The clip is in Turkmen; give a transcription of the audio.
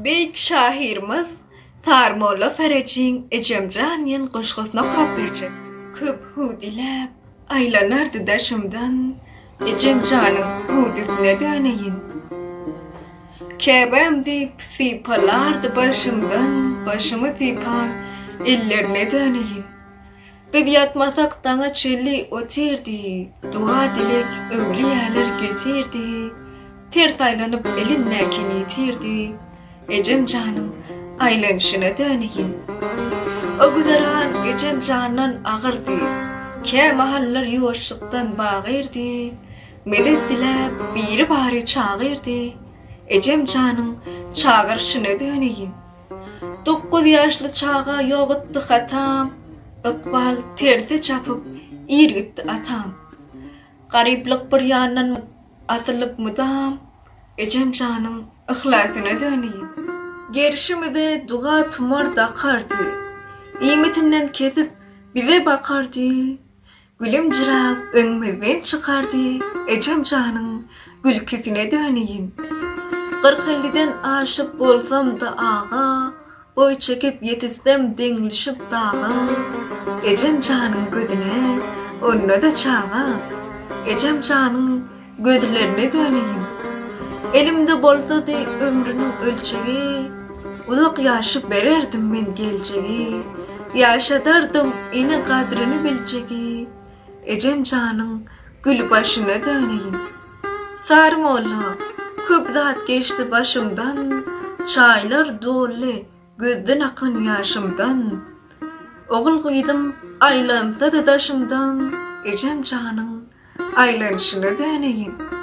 Beýik şahyrymyz Sarymolla Ferejiň Ejemjan diýen goşgusyny okap berjek. Köp hüwdüläp aýlanardy daşymdan, Ejem janyň hüwdüsine döneýin. Käbäm diýip sypalardy başymdan, Başymy sypan ellerine döneýin. Biz ýatmasak daňa çenli otyrdy, Doga-dileg öwlüýäler getirdi, Ters aýlanyp elindäkini ýitirdi, Ejem janyň aýlanyşyna döneýin. O güzeran ejem jandan agyrdy, Kämahallar ýuwaşlykdan bagyrdy, Medet diläp biri-bary çagyrdy, Ejem janyň çagyryşyna döneýin. 9 ýaşly çaga ýok etdi hatam, Ykbal terse çapyp ir gitdi atam. Garyplyk bir ýandan asylyp mydam, Ejem janyň yhlasyna döneýin. Gerşimize duga tumar dakardy, Iýmitinden kesip bize bakardy, Gülümjirap öňümizden çykardy, Ejem janyň gülküsine döneýin. Kyrk-elliden aşyp bolsam-da aga, Boý çekip ýetişsem deňlişip daga, Ejem janyň gözüne, onda-da çaga, Ejem janyň gözlerine döneýin. Elimde bolsady ömrüniň ölçegi, Uzak ýaşy bererdim men geljegi, Ýaşadardym ene gadryny biljegi, Ejem janyň gül başyna döneýin. Sary molla, köp zat geçdi başymdan, Çaýlar doldy gözden akan ýaşymdan. Ogul-gyzym aýlansa-da daşymdan, Ejem janyň aýlanyşyna döneýin.